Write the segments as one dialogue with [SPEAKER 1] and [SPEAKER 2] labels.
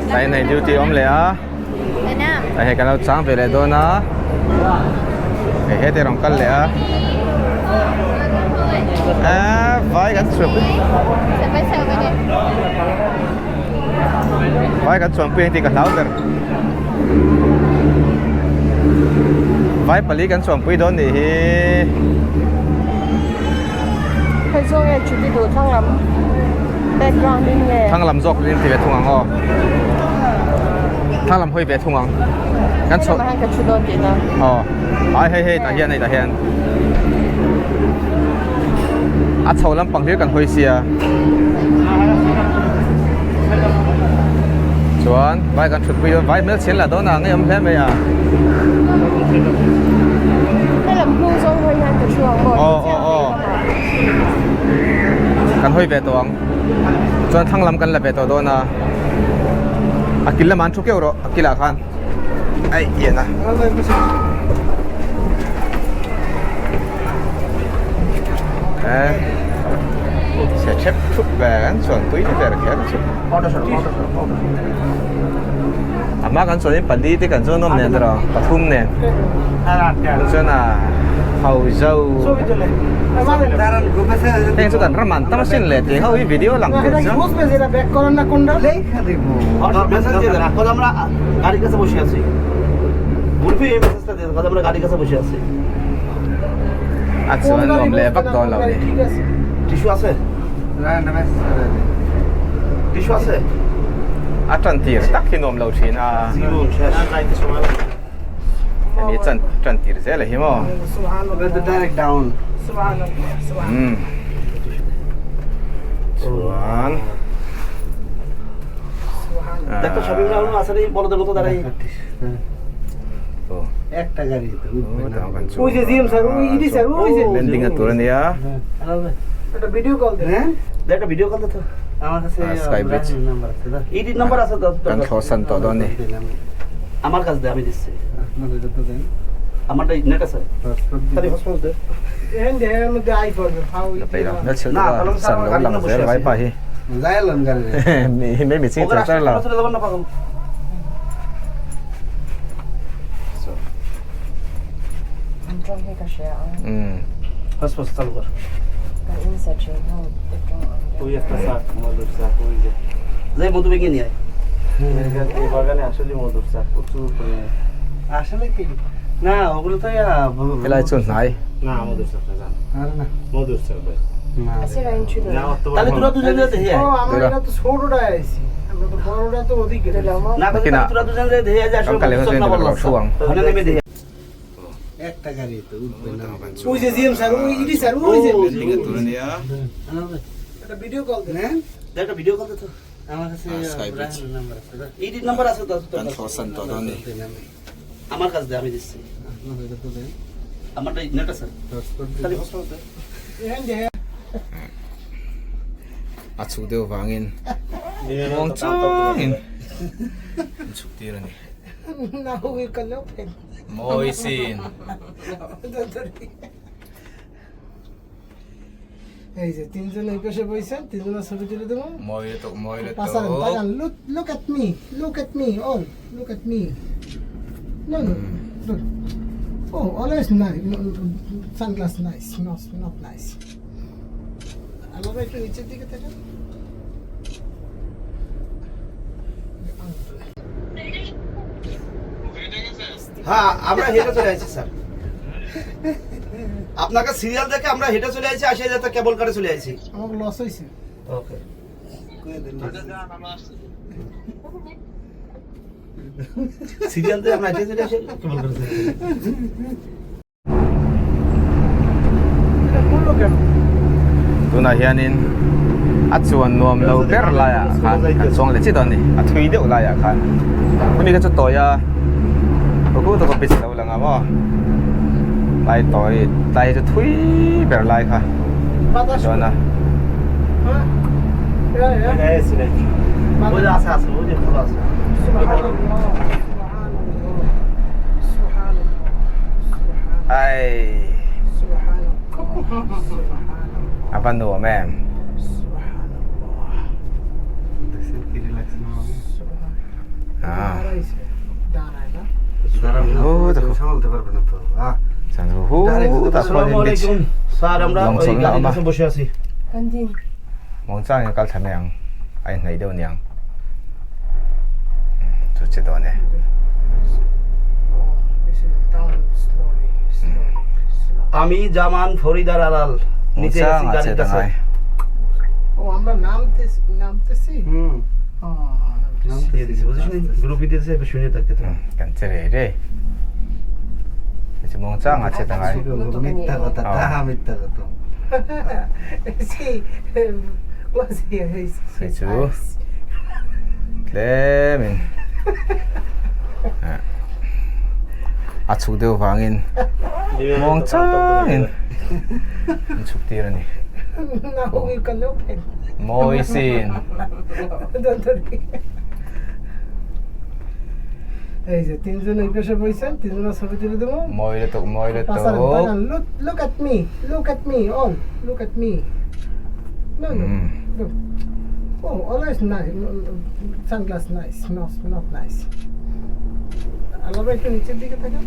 [SPEAKER 1] Tah hian hei duty a awm leh a tah hei kan lo chang ve leh dawn a hei heti rawn kal leh a eee vai kan chhuah pui vai kan chhuah pui ang tih ka hlau ber vai pali kan chhuah pui dawn nih hi.
[SPEAKER 2] Hei zawng nge chuti duh thlang lam background in nge.
[SPEAKER 1] Thlang lam zawk in ti ve thung ang aw. Thlang lam hawi ve thung ang.
[SPEAKER 2] Kan chho. Hei ka thu dawn tih na.
[SPEAKER 1] Aw. Ai hei hei tah hian hei tah hian. A chho lampang hlir kan hawi sia. Chuan vai kan thut pui dawn vai hmel chhian lah dawn a ngei awm hle mai a.
[SPEAKER 2] Hei lam hnung zawng hawi hian ka thu ang maw?
[SPEAKER 1] Aw aw aw. Kan hawi ve tawh ang. Chuan thlang lam kan la ve tawh dawn a. A kil lamah an thu keuh rawh a kilah khan. Ai ian a. Eh. Se thep thup ve kan chuan tui ni ber kher chu. A hma kan chuan in pali te kan chuan awm nen tiraw pathum nen. Chuan a ho zo. Heng chu kan ram an tam asin le tih ho hi video lang tur chu. A chuan nuam leh vak dawn lo ni. A tan tir tak hi nuam lo thin a. Hemi chan tan tir zel a hi maw. Umm. Chuan. Landing a tur a nia. Sky bridge kan thlawh san tawh dawn a ni. San lo lang zel vaipa hi. Mi mi ching char char lo. Helai chu hnai. Nakinah kan kal leh hnu chuan ka lo thu ang. Sky bridge kan thlawh san tawh dawn a ni. A chhuk deuh vangin muang changin an chhuk tir a ni. Mawi sin. Mawi lutuk mawi lutuk.
[SPEAKER 3] হ্যাঁ আমরা হেঁটে চলে আসছি sir আপনাকে serial দেখে আমরা হেঁটে চলে আসছি আসে যেতে কেবল কারে চলে আসছি
[SPEAKER 4] আমার লস হয়েছে
[SPEAKER 3] ওকে সিরিয়াল দিয়ে আমরা হেঁটে চলে আসি কেবল কারে চলে আসি।
[SPEAKER 1] Tunah hianin a chuan nuam lo ber laiah khan kan chuang leh chiah dawn a ni a thui deuh laiah khan hemi kha chu tawi a khaw tak a bridge a lo lang a maw tlai tawi tlai hi chu thui ber lai kha chuan a. Ai a va nuam em. Muangchangin kal thla mai ang a inhnaih deuh aniang chu che dawn e.
[SPEAKER 3] আমি জামান ফরিদার আলাল নিচে আছি গাড়ির কাছে দিয়ে দিছি বুঝিস গ্রুপে দিয়েছে শুনে থাকতে তো
[SPEAKER 1] kan che rei rei chu muangchang a che ta ngai
[SPEAKER 3] মিথ্যা কথা তাহা মিথ্যা কথা
[SPEAKER 1] hei chu tlemin a chhuk deuh vangin muangchangin an chhuk tir a ni mawi sin
[SPEAKER 4] এই যে তিনজন এই পাশে বইছেন তিনজনের ছবি তুলে দেবো
[SPEAKER 1] mawi lutuk mawi
[SPEAKER 4] পাশার
[SPEAKER 1] lutuk
[SPEAKER 4] বাগান look look at me look at me all look at me no no look oh always nice sunglass nice not not nice আলাদা একটু নিচের দিকে থাকেন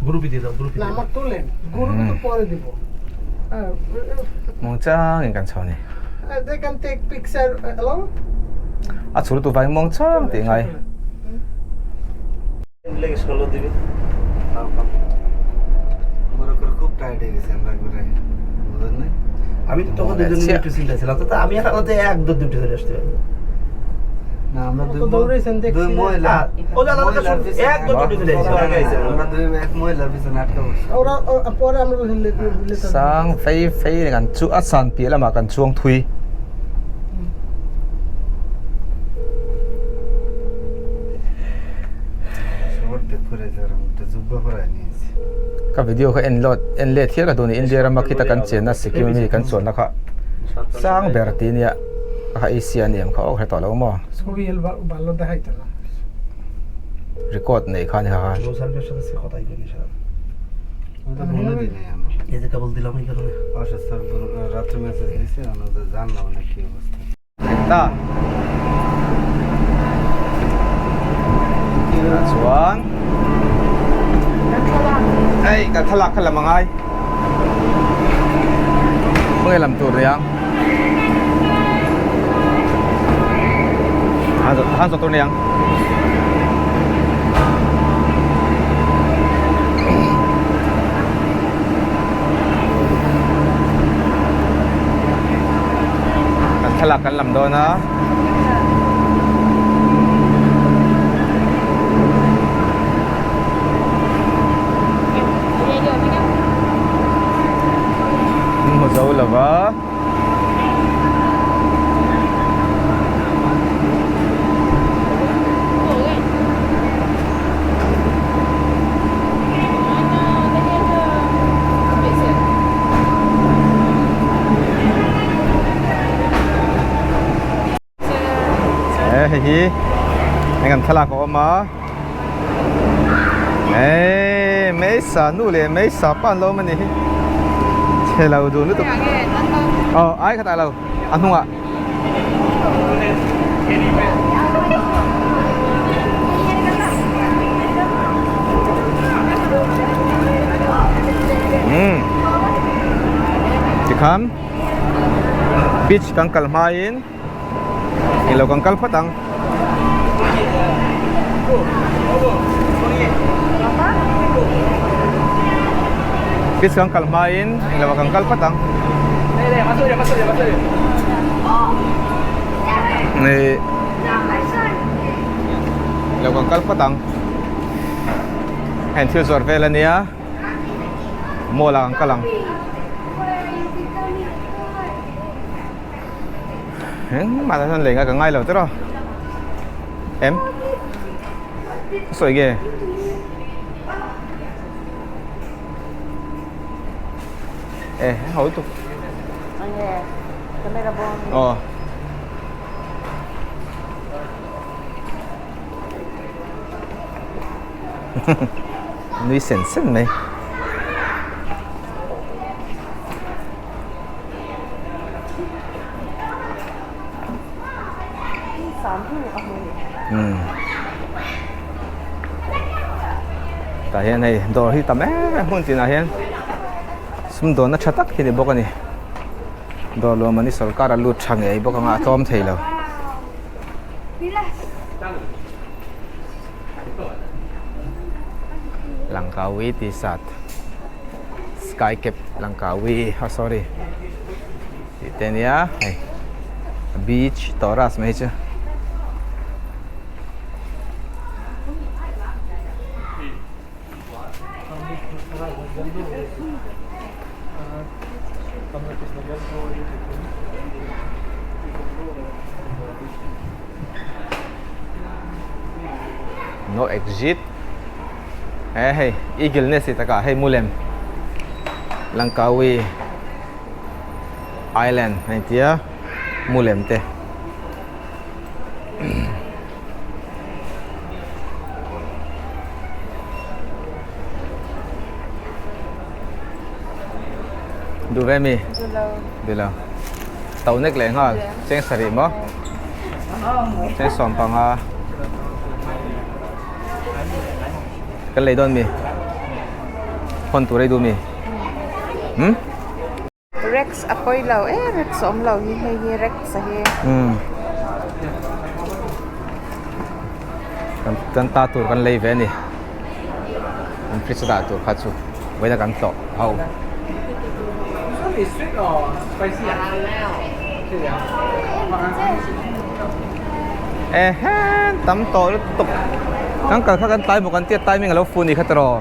[SPEAKER 3] গ্রুপে দিয়ে দাও গ্রুপে
[SPEAKER 4] না আমার তোলেন গরুকে তো পরে দিব হ্যাঁ
[SPEAKER 1] muangchangin kan chho a ni
[SPEAKER 4] they can take picture alone
[SPEAKER 1] a chhuk lutuk vangin muangchang tih ngai
[SPEAKER 3] লেগে ষোলো দিবি
[SPEAKER 5] খুব টায়ার্ড হয়ে গেছি আমরা একবারে বুঝলেন না
[SPEAKER 3] আমি তো তখন দুজন একটু চিন্তা ছিলাম তো আমি আর ওতে এক দৌড় দুটো চলে আসতে পারি
[SPEAKER 5] না আমরা
[SPEAKER 4] কত
[SPEAKER 5] দুই
[SPEAKER 4] দৌড়েছেন দেখছি
[SPEAKER 5] দুই
[SPEAKER 4] না।
[SPEAKER 5] মহিলা
[SPEAKER 3] ও দাদা
[SPEAKER 5] মহিলার পিছনে
[SPEAKER 3] এক দৌড় দুটো চলে আসছে
[SPEAKER 5] আমরা দুই এক মহিলার পিছনে আটকা পড়ছি
[SPEAKER 4] ওরা ওরা- পরে আমরা letter
[SPEAKER 1] sang phei phei kan chu a san piah lamah kan chuang thui
[SPEAKER 5] অর্ধেক করেছে আর আমি একটা জুব্বা পরায় নিয়েছি
[SPEAKER 1] ka video kha en lot en let hial ka duh a ni India rama khita kan chenna Sikkim ami kan chuanna kha sang ber tih ania kha Asia a ni ang kha aw hre tawh lo maw
[SPEAKER 4] ছবি এল ভালো দেখাইতো না
[SPEAKER 1] record nei kha a ni kha kha
[SPEAKER 3] সার্ভিসের সাথে সে কথাই কইনি সারা
[SPEAKER 5] আমি তো ফোনও দিই নাই আমি
[SPEAKER 3] এই যে কেবল দিলাম এই কারণে
[SPEAKER 5] অসুস্থ রাত্রে মেসেজ দিয়েছে আমি তো জানলাম না কি অবস্থা
[SPEAKER 1] ta chuan hei kan thlalak kha lam angai khawnge lam tur nia han zawh tur aniang kan thlalak kan lam dawn a. Hmu zo lo va. E hei hi eng an thlalak a awm a e meisa nu leh meisa pa an lo awm a ni hi chhe lo dun lutuk aw ai khatah lo a hnungah. Umm tikhan beach kan kal hmain ilo kan kal phawt ang. Beach kan kal hmain englo kan kal phawt ang. Nih lo kan kal phawt ang heng thil zawrh vel ania mall ah kan kal ang engmah tan lei nga ka ngai lo tawh a em sawi nge. E ho lutuk aw. Nui sen sen mai. Umm tah hian hei dawr hi tam em em hmun tinah hian sumdawnna tha tak hi a ni bawk a ni dawr luah mahni sawrkar a lut tha ngei bawk ang a a tlawm thei lo. Langkawi t-shirt sky cap Langkawi oh sorry tih te ania hei beach terrace mai chu. No exit e hei eagle nest tih takah hei mulem Langkawi island a intia mulem te. Duh ve mi? Duh lo. To nek leh nghal. Cheng sarih maw? Cheng sawm panga. Kan lei dawn mi? Hawn tur ei duh mi? Hmm?
[SPEAKER 2] Rex a pawi lo e Rex a awm lo hi hei hi Rex a hi.
[SPEAKER 1] Umm kan kan ta tur kan lei ve a ni kan fridge a dah tur kha chu vawiin a kan tlawh ho. Ehe tam tawh lutuk kan kal kha kan tlai bawk an tia timing a lo fu ni kha tiraw.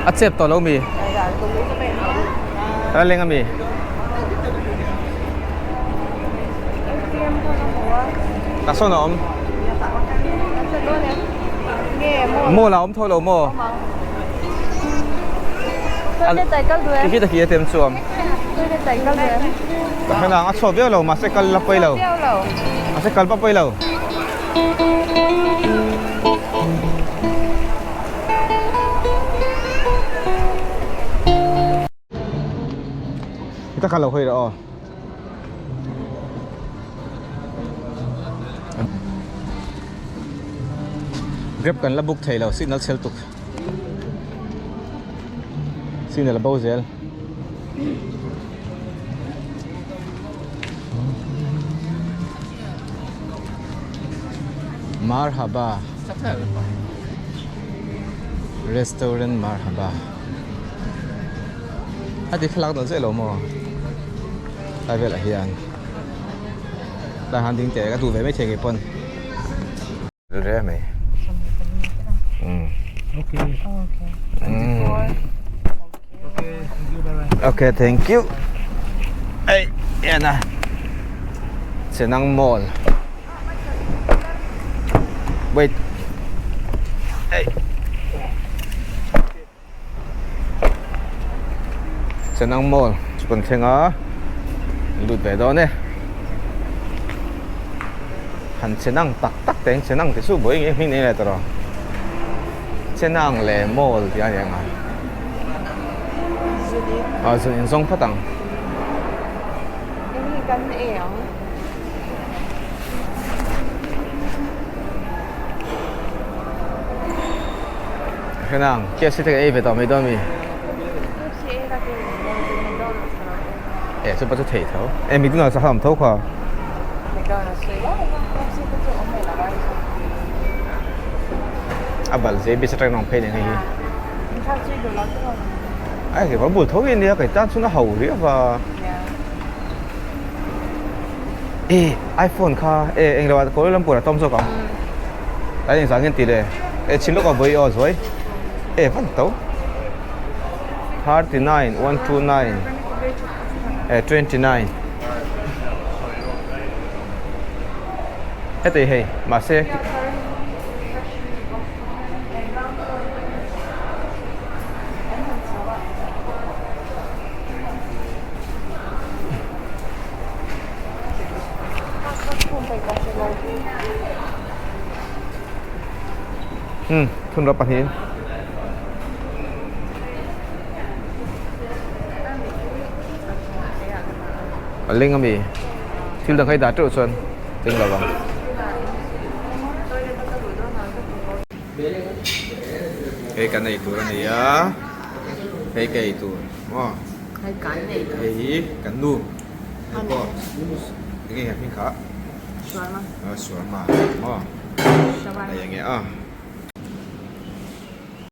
[SPEAKER 1] A chep tawh lo mi? A leng a mi? Tah sawn a awm. Mall a awm tho lo maw? Ticket a khi ATM chu a awm. Ka hre nang a chhuak viau lo mahse kal la pawi lo. Mahse kal pawh pawi lo. Ka kal lo hawi rawh aw. Grab kan la book thei lo signal chhel tuk. Signal a bo zel. Marhaba Restaurant Marhaba A ti thlalak dawn chiah lo maw lai velah hian tlai han ding teh ka duh ve maithei ngei pawn. Reh mai.
[SPEAKER 3] Okay. Okay, thank you, bye bye.
[SPEAKER 1] Okay, thank you. Hey, yan na. Senang Mall. Wait. Hey. Senang Mall chu kan thleng a lut ve dawn e han Senang tak tak te hian Senang ti chu buai nge hming nei leh tawh rawh Senang leh Mall tih a ni ang a ah zun in zawng phawt ang. Khenang, KFC te ka ei ve tawh mai dawn mi? E chu pa chu thei tho. E McDonald's a awm tho kha. A bal zai base atang in awm phei nen hei hi. Ai kekawr bul tho hi ania kei tan chuan a ho riau va. E iPhone kha e englo ah Kuala Lumpur ah tawm zawk ang. Tlai engzah nge an tih le? E chhin lawk a vawi aw zuai. E van to. 39 129 e 29 Heti hei mahse Umm thun rawh pahnihin. A leng ami thil dang kha i dah teuh chuan eng lo ang. Hei kan ei tur a ni a, hei ka ei tur maw?
[SPEAKER 2] Hei kan ei tur.
[SPEAKER 1] Hei hi kan nu hei pawh eng nge hming kha?
[SPEAKER 2] Shawarma.
[SPEAKER 1] Shawarma maw?
[SPEAKER 2] Shawarma.
[SPEAKER 1] Ei ang e a.